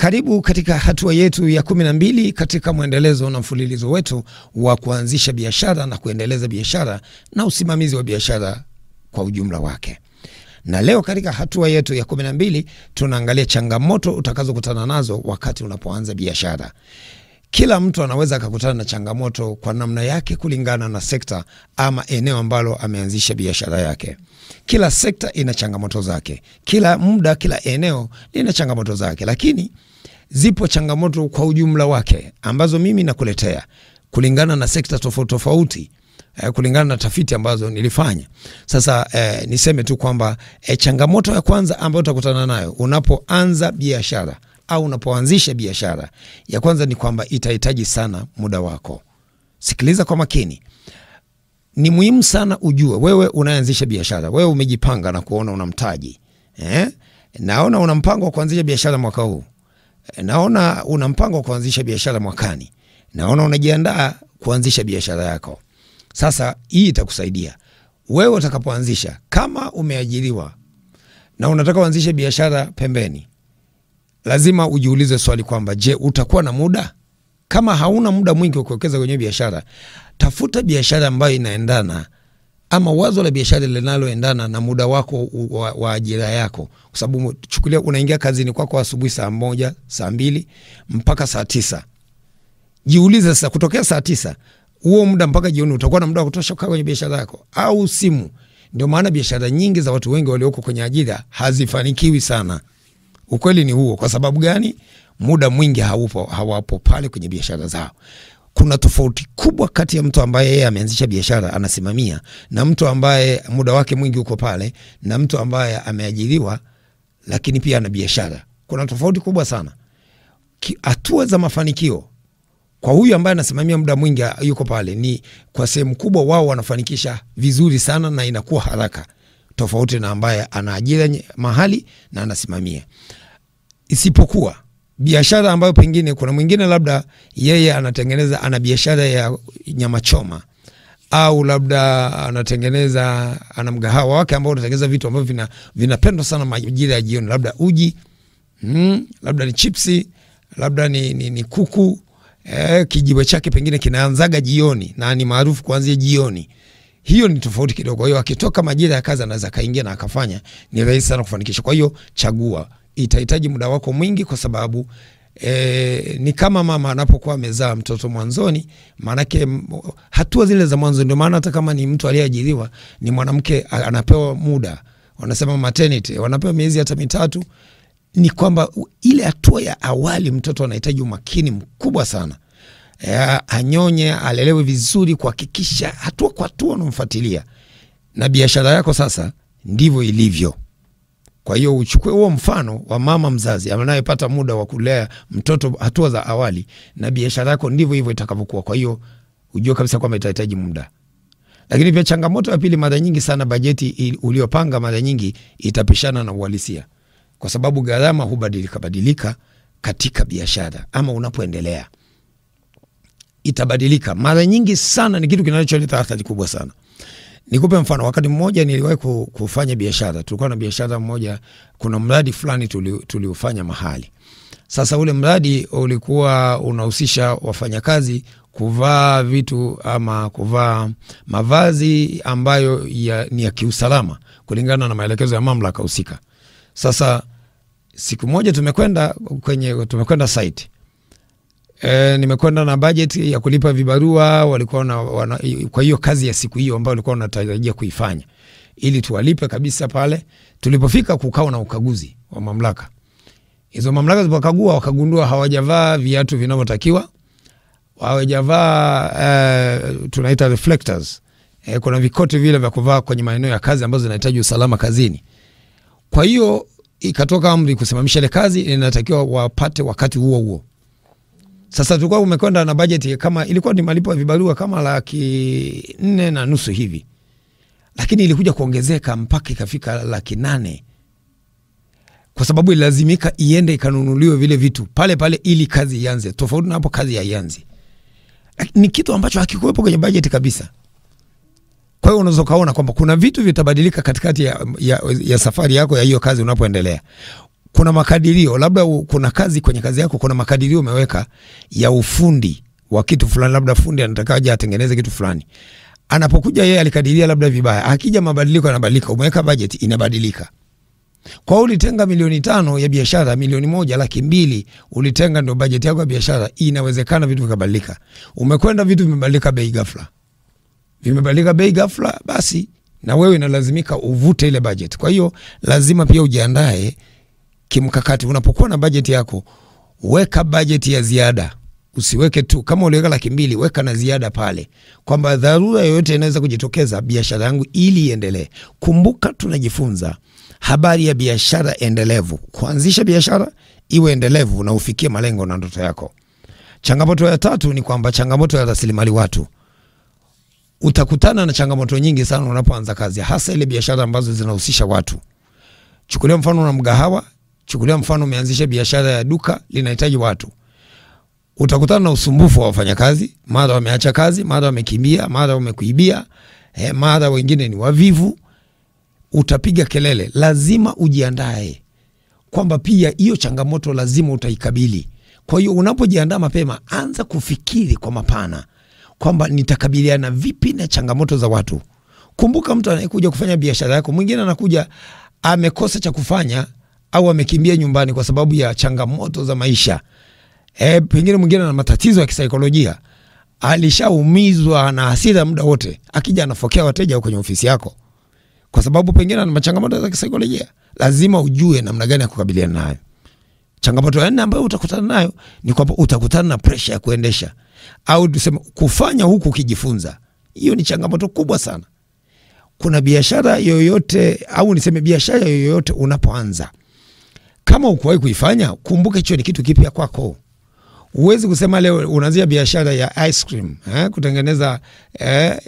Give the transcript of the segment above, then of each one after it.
Karibu katika hatua yetu ya 12 katika mwendelezo na mfululizo wetu wa kuanzisha biashara na kuendeleza biashara na usimamizi wa biashara kwa ujumla wake. Na leo katika hatua yetu ya 12 tunaangalia changamoto utakazokutana nazo wakati unapoanza biashara. Kila mtu anaweza akakutana na changamoto kwa namna yake kulingana na sekta ama eneo ambalo ameanzisha biashara yake. Kila sekta ina changamoto zake. Kila muda, kila eneo lina changamoto zake. Lakini zipo changamoto kwa ujumla wake ambazo mimi nakuletea kulingana na sekta tofauti tofauti, kulingana na tafiti ambazo nilifanya. Sasa niseme tu kwamba changamoto ya kwanza ambayo utakutana nayo unapoanza biashara au unapoanzisha biashara, ya kwanza ni kwamba itahitaji sana muda wako. Sikiliza kwa makini. Ni muhimu sana ujue wewe unaanzisha biashara, wewe umejipanga na kuona una mtaji. Naona una mpango wa kuanzisha biashara mwaka huu. Naona una mpango wa kuanzisha biashara mwakani. Naona unajiandaa kuanzisha biashara yako. Sasa hii itakusaidia. Wewe utakapoanzisha, kama umeajiriwa na unataka uanzishe biashara pembeni, lazima ujiulize swali kwamba je, utakuwa na muda? Kama hauna muda mwingi wa kuwekeza kwenye biashara, tafuta biashara ambayo inaendana ama wazo la biashara linaloendana na muda wako wa ajira yako. Kwa sababu chukulia unaingia kazini kwako asubuhi saa 1, saa 2 mpaka saa 9. Jiulize sasa, kutokea saa 9 huo muda mpaka jioni utakuwa na muda wa kutosha kukaa kwenye biashara yako au simu? Ndio maana biashara nyingi za watu wengi walioko kwenye ajira hazifanikiwi sana. Ukweli ni huo. Kwa sababu gani? Muda mwingi haupo, hawapo pale kwenye biashara zao. Kuna tofauti kubwa kati ya mtu ambaye yeye ameanzisha biashara anasimamia na mtu ambaye muda wake mwingi uko pale na mtu ambaye ameajiriwa lakini pia ana biashara. Kuna tofauti kubwa sana. Hatua za mafanikio kwa huyu ambaye anasimamia muda mwingi yuko pale, ni kwa sehemu kubwa wao wanafanikisha vizuri sana na inakuwa haraka, tofauti na ambaye ana ajira mahali na anasimamia. Isipokuwa biashara ambayo pengine kuna mwingine labda yeye anatengeneza, ana biashara ya nyama choma, au labda anatengeneza, ana mgahawa wake ambao anatengeneza vitu ambavyo vinapendwa sana majira ya jioni, labda uji, labda ni chipsi, labda ni kuku. Kijiwe chake pengine kinaanzaga jioni na ni maarufu kuanzia jioni. Hiyo ni tofauti kidogo. Kwa hiyo akitoka majira ya kazi anaweza kaingia na akafanya, ni rahisi sana kufanikisha. Kwa hiyo chagua, itahitaji muda wako mwingi kwa sababu ni kama mama anapokuwa amezaa mtoto mwanzoni, maanake hatua zile za mwanzo. Ndio maana hata kama ni mtu aliyeajiriwa, ni mwanamke anapewa muda, wanasema maternity, wanapewa miezi hata 3. Ni kwamba ile hatua ya awali mtoto anahitaji umakini mkubwa sana. Anyonye, alelewe vizuri, kuhakikisha hatua kwa hatua unamfuatilia. Na biashara yako sasa ndivyo ilivyo. Kwa hiyo uchukue huo mfano wa mama mzazi anayepata muda wa kulea mtoto hatua za awali, na biashara yako ndivyo hivyo itakavyokuwa. Kwa hiyo ujue kabisa kwamba itahitaji muda. Lakini pia changamoto ya pili, mara nyingi sana bajeti uliyopanga mara nyingi itapishana na uhalisia, kwa sababu gharama hubadilika badilika katika biashara ama unapoendelea. Itabadilika mara nyingi sana, ni kitu kinacholeta athari kubwa sana. Nikupe mfano, wakati mmoja niliwahi kufanya biashara. Tulikuwa na biashara mmoja, kuna mradi fulani tuliufanya mahali. Sasa ule mradi ulikuwa unahusisha wafanyakazi kuvaa vitu ama kuvaa mavazi ambayo ni ya kiusalama kulingana na maelekezo ya mamlaka husika. Sasa siku moja tumekwenda site. Nimekwenda na budget ya kulipa vibarua walikuwa kwa hiyo kazi ya siku hiyo ambayo walikuwa wanatarajia kuifanya ili tuwalipe kabisa pale. Tulipofika kukawa na ukaguzi wa mamlaka. Hizo mamlaka zilipokagua wakagundua hawajavaa viatu vinavyotakiwa, hawajavaa tunaita reflectors. Kuna vikoti vile vya kuvaa kwenye maeneo ya kazi ambazo zinahitaji usalama kazini. Kwa hiyo ikatoka amri kusimamisha ile kazi, inatakiwa wapate wakati huo huo. Sasa tulikuwa umekwenda na budget kama ilikuwa ni malipo ya vibarua kama 450,000 hivi. Lakini ilikuja kuongezeka mpaka ikafika 800,000. Kwa sababu ilazimika iende ikanunuliwe vile vitu pale pale ili kazi ianze. Tofauti na hapo kazi haianzi. Ni kitu ambacho hakikuwepo kwenye budget kabisa. Kwa hiyo unaweza kaona kwamba kuna vitu vitabadilika katikati ya safari yako ya hiyo kazi unapoendelea. Kuna makadirio, labda kuna kazi kwenye kazi yako, kuna makadirio umeweka ya ufundi wa kitu fulani, labda fundi anataka aje atengeneze kitu fulani. Anapokuja yeye alikadiria labda vibaya, akija mabadiliko yanabadilika, umeweka budget inabadilika. Kwa hiyo ulitenga 5,000,000 ya biashara, 1,200,000 ulitenga ndio budget yako ya biashara, inawezekana vitu vikabadilika. Umekwenda vitu vimebadilika bei ghafla. Vimebadilika bei ghafla, basi na wewe inalazimika uvute ile budget. Kwa hiyo lazima pia ujiandae kimkakati. Unapokuwa na budget yako, weka budget ya ziada. Usiweke tu kama uliweka 200,000, weka na ziada pale, kwamba dharura yoyote inaweza kujitokeza biashara yangu ili iendelee. Kumbuka tunajifunza habari ya biashara endelevu. Kuanzisha biashara iwe endelevu na ufikie malengo na ndoto yako. Changamoto ya tatu ni kwamba changamoto ya rasilimali watu. Utakutana na changamoto nyingi sana unapoanza kazi, hasa ile biashara ambazo zinahusisha watu. Chukulia mfano una mgahawa, chukulia mfano umeanzisha biashara ya duka linahitaji watu. Utakutana na usumbufu wa wafanyakazi, mara wameacha kazi, mara wamekimbia, mara wamekuibia, mara wengine ni wavivu. Utapiga kelele. Lazima ujiandae kwamba pia hiyo changamoto lazima utaikabili. Kwa hiyo unapojiandaa mapema, anza kufikiri kwa mapana kwamba nitakabiliana vipi na changamoto za watu. Kumbuka mtu anayekuja kufanya biashara yako, mwingine anakuja amekosa cha kufanya au amekimbia nyumbani kwa sababu ya changamoto za maisha. Pengine mwingine ana matatizo ya kisaikolojia, alishaumizwa na hasira muda wote, akija anafokea wateja kwenye ofisi yako kwa sababu pengine ana changamoto za kisaikolojia. Lazima ujue namna gani ya kukabiliana nayo. Changamoto ya nne ambayo utakutana nayo ni kwamba utakutana na pressure ya kuendesha, au tuseme kufanya huku ukijifunza. Hiyo ni changamoto kubwa sana. Kuna biashara yoyote au niseme biashara yoyote unapoanza, kama hukuwahi kuifanya, kumbuka hicho ni kitu kipya kwako. Huwezi kusema leo unaanzia biashara ya ice cream, kutengeneza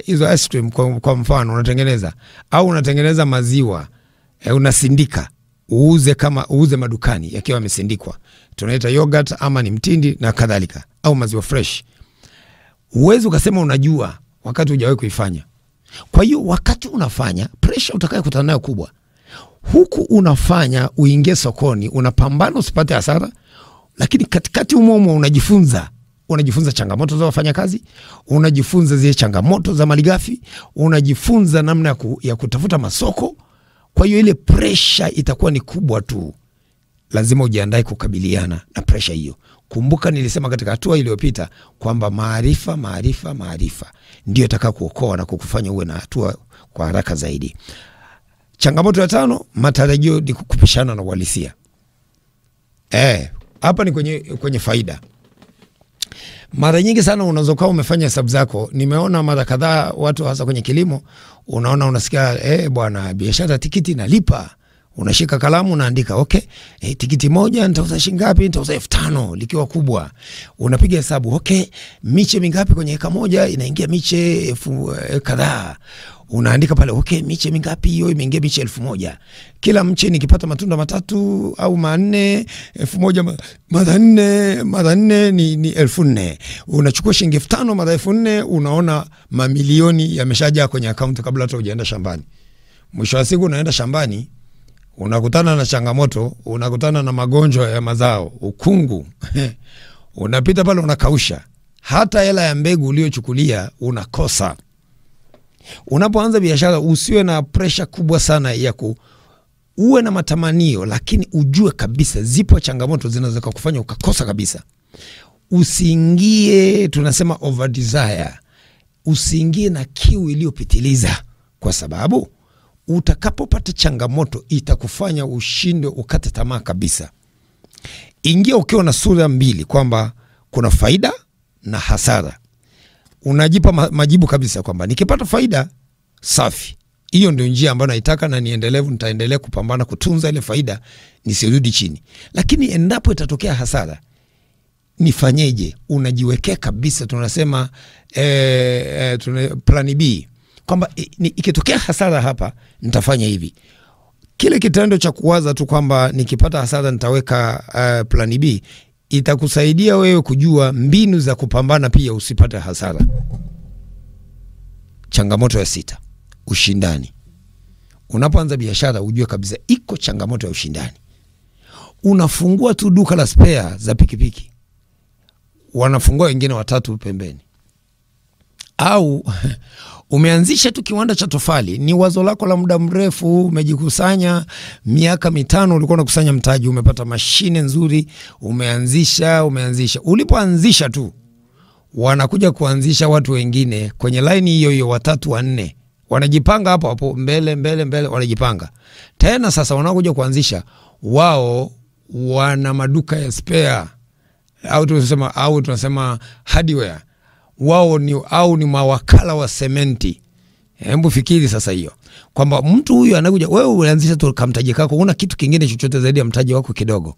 hizo ice cream kwa mfano unatengeneza, au unatengeneza maziwa, unasindika, uuze kama uuze madukani yakiwa yamesindikwa. Tunaita yogurt ama ni mtindi na kadhalika, au maziwa fresh. Huwezi ukasema unajua wakati hujawahi kuifanya. Kwa hiyo wakati unafanya, pressure utakayokutana nayo kubwa. Huku unafanya uingie sokoni, unapambana usipate hasara, lakini katikati umo unajifunza. Unajifunza changamoto za wafanyakazi, unajifunza zile changamoto za malighafi, unajifunza namna ya kutafuta masoko. Kwa hiyo ile pressure itakuwa ni kubwa tu. Lazima ujiandae kukabiliana na pressure hiyo. Kumbuka nilisema katika hatua iliyopita kwamba maarifa, maarifa, maarifa ndio itakayokuokoa na kukufanya uwe na hatua kwa haraka zaidi. Changamoto ya tano, matarajio ni kupishana na uhalisia. Hapa ni kwenye faida. Mara nyingi sana unazokuwa umefanya hesabu zako, nimeona mara kadhaa watu hasa kwenye kilimo, unaona unasikia bwana biashara tikiti nalipa. Unashika kalamu unaandika, okay, tikiti moja nitauza shilingi ngapi? Nitauza 5,000 likiwa kubwa. Unapiga hesabu, okay, miche mingapi kwenye eka moja inaingia miche elfu kadhaa. Unaandika pale, okay, miche mingapi hiyo imeingia miche 1,000. Kila mche nikipata matunda 3 au 4, 1,000 mara 4 mara 4 ni 4,000. Unachukua shilingi 5,000 mara 4,000, unaona mamilioni yameshajaa kwenye akaunti kabla hata hujaenda shambani. Mwisho wa siku unaenda shambani, unakutana na changamoto, unakutana na magonjwa ya mazao, ukungu. Unapita pale unakausha. Hata hela ya mbegu uliyochukulia unakosa. Unapoanza biashara usiwe na pressure kubwa sana ya uwe na matamanio, lakini ujue kabisa zipo changamoto zinaweza kukufanya ukakosa kabisa. Usiingie, tunasema over desire. Usiingie na kiu iliyopitiliza, kwa sababu utakapopata changamoto itakufanya ushindwe, ukate tamaa kabisa. Ingia ukiwa na sura mbili, kwamba kuna faida na hasara. Unajipa majibu kabisa kwamba nikipata faida safi, hiyo ndio njia ambayo naitaka na niendelevu, nitaendelea kupambana kutunza ile faida nisirudi chini. Lakini endapo itatokea hasara nifanyeje? Unajiwekea kabisa, tunasema plan B, kwamba ikitokea hasara hapa nitafanya hivi. Kile kitendo cha kuwaza tu kwamba nikipata hasara nitaweka plan B itakusaidia wewe kujua mbinu za kupambana pia usipate hasara. Changamoto ya sita, ushindani. Unapoanza biashara ujue kabisa iko changamoto ya ushindani. Unafungua tu duka la spare za pikipiki, wanafungua wengine watatu pembeni. Au umeanzisha tu kiwanda cha tofali, ni wazo lako la muda mrefu, umejikusanya miaka 5 ulikuwa unakusanya mtaji, umepata mashine nzuri, umeanzisha. Ulipoanzisha tu wanakuja kuanzisha watu wengine kwenye line hiyo hiyo, 3, 4 wanajipanga hapo hapo mbele mbele mbele, wanajipanga tena. Sasa wanakuja kuanzisha wao wana maduka ya spare au tunasema hardware, wao ni au ni mawakala wa sementi. Hebu fikiri sasa hiyo kwamba mtu huyu anakuja, wewe ulianzisha tu kamtaji kako, una kitu kingine chochote zaidi ya mtaji wako kidogo,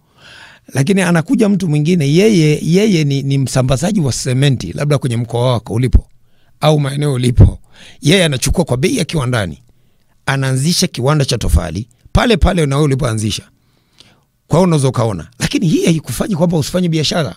lakini anakuja mtu mwingine, yeye ni msambazaji wa sementi labda kwenye mkoa wako ulipo au maeneo ulipo, yeye anachukua kwa bei ya kiwandani, anaanzisha kiwanda cha tofali pale pale na wewe ulipoanzisha. Kwa hiyo unaweza ukaona, lakini hii haikufanyi kwamba usifanye biashara.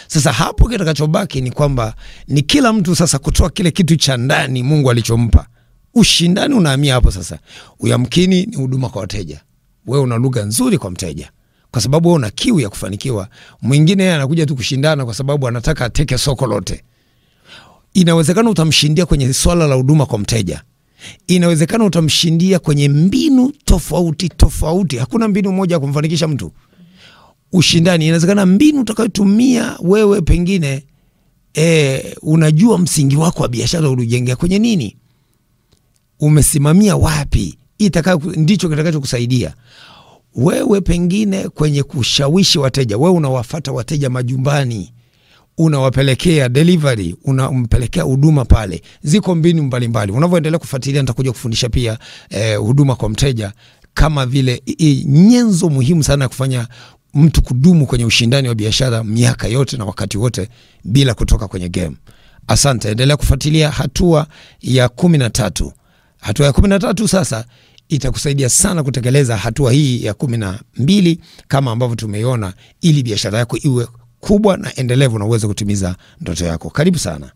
Sasa hapo kitakachobaki ni kwamba ni kila mtu sasa kutoa kile kitu cha ndani Mungu alichompa. Ushindani unahamia hapo sasa. Uyamkini ni huduma kwa wateja. Wewe una lugha nzuri kwa mteja kwa sababu wewe una kiu ya kufanikiwa. Mwingine yeye anakuja tu kushindana kwa sababu anataka ateke soko lote. Inawezekana utamshindia kwenye swala la huduma kwa mteja. Inawezekana utamshindia kwenye mbinu tofauti tofauti. Hakuna mbinu moja ya kumfanikisha mtu. Ushindani, inawezekana mbinu utakayotumia wewe pengine unajua msingi wako wa biashara ulijengea kwenye nini, umesimamia wapi, ndicho kitakachokusaidia wewe pengine kwenye kushawishi wateja. Wewe unawafuata wateja majumbani, unawapelekea delivery, unampelekea huduma pale. Ziko mbinu mbalimbali. Unavyoendelea kufuatilia nitakuja kufundisha pia huduma kwa mteja kama vile nyenzo muhimu sana ya kufanya mtu kudumu kwenye ushindani wa biashara miaka yote na wakati wote bila kutoka kwenye game. Asante, endelea kufuatilia hatua ya 13. Hatua ya 13 sasa itakusaidia sana kutekeleza hatua hii ya 12 kama ambavyo tumeiona, ili biashara yako iwe kubwa na endelevu na uweze kutimiza ndoto yako. Karibu sana.